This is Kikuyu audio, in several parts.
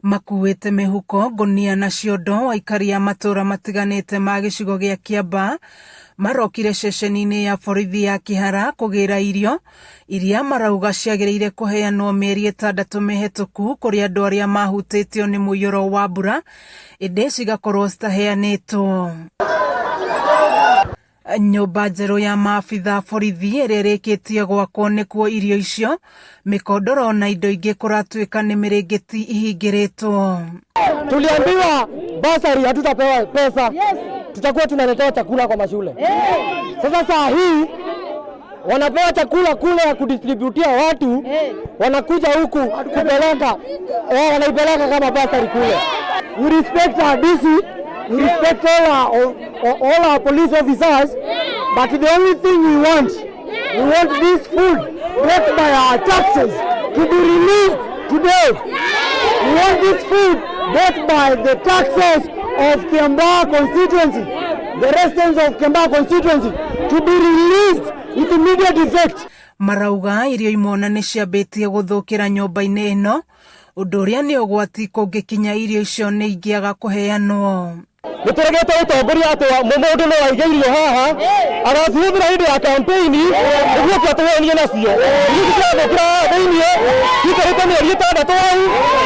Makuĩte mĩhuko, ngũnia na ciondo, aikari a matũra matiganĩte ma gĩcigo gĩa Kĩambaa marokire ceceni-inĩ ya borithi ya Kĩhara kũgĩra irio iria marauga ciagĩrĩire kũheanwo mĩeri ĩtandatũ mĩhĩtũku kũrĩ andũ arĩa mahutĩtio nĩ mũiyũro wa mbura ĩndĩ cigakorwo citaheanĩtwo. Nyũmba njerũ ya maabitha borithi ĩrĩa ĩrĩkĩtie gwakwo nĩkuo irio icio, mĩkondoro na indo ingĩ kũratuĩka nĩ mĩrĩngĩti ihingĩrĩtwo. Tuliambiwa basari hatutapewa pesa, tutakuwa tunaletewa chakula kwa mashule. Sasa saa hii wanapewa chakula kule ya kudistributia watu, wanakuja huku kupeleka, wanaipeleka kama basari kule. We respect our DC, we respect all our police officers, but the only thing we want this food brought by our taxes to be released today. We want this food bought by the taxes of Kiambaa constituency, the residents of Kiambaa constituency, to be released with immediate effect. Marauga irio imwe nĩ ciambĩtie gũthũkĩra nyũmba-inĩ ĩno, ũndũ ũrĩa nĩ ũgwati kũngĩkinya irio icio nĩ ingĩaga kũheanwo. Nĩ tũregete ũtongoria atĩ mũndũ no aige irio haha agacihũthĩra hĩndĩ ya kampeni nĩguo tũhenie nacio. Irio ici cirathũkĩra haha thĩiniĩ ciikarĩte mĩeri ĩtandatũ hau,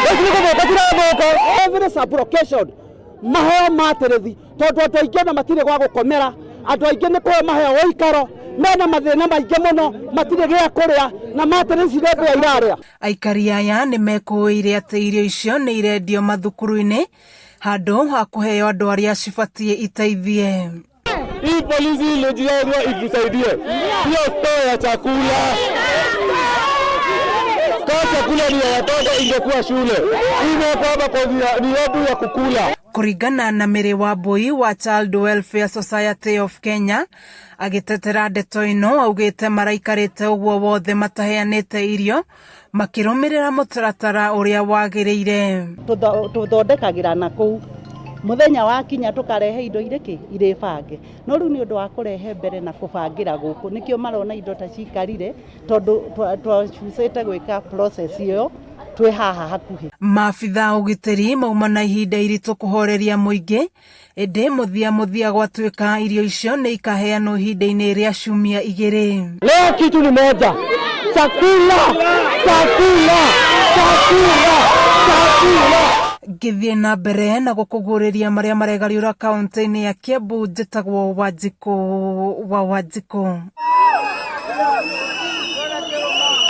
thaa ici nĩ gũthũka cirathũka. Every sub-location maheo matĩrĩthi tondũ andũ aingĩ ona matirĩ gwa gũkomera, andũ aingĩ nĩ kũheo maheo ũikaro, mena mathĩna maingĩ mũno, matirĩ gĩa kũrĩa na matĩrĩthi nĩ mbĩa irarĩa. Aikari aya nĩ mekũĩire atĩ irio icio nĩ irendio mathukuru-inĩ handũ ha kũheo andũ arĩa cibatiĩ iteithie. Hii polisi ilijengwa itusaidie, sio store ya chakula. Kama chakula ni ya watoto ingekuwa shule, imewekwa hapa kwa ni yetu ya kukula. Kũringana na Mary Wambui wa Child Welfare Society of Kenya agĩtetera ndeto ĩno augĩte maraikarĩte ũguo wothe mataheanĩte irio makĩrũmĩrĩra mũtaratara ũrĩa wagĩrĩire. Tũthondekagĩra na kũu mũthenya wakinya tũkarehe indo irĩkĩ irĩ bange, no rĩu nĩ ũndũ wa kũrehe mbere na kũbangĩra gũkũ nĩkĩo marona indo ta cikarire tondũ twacucĩte gwĩka process ĩyo twĩ haha hakuhĩ. Maabitha a ũgitĩri mauma na ihinda iritũ kũhoreria mũingĩ ĩndĩ mũthia mũthia gwatuĩka irio icio nĩ ikaheanwo ihinda-inĩ rĩa ciumia igĩrĩ. Leo kitu ni moja, chakula, chakula, chakula, chakula. Ngĩthiĩ na mbere na gũkũguũrĩria marĩa maregariũra kaunti-inĩ ya Kiambu, njĩtagwo Wanjikũ wa Wanjikũ.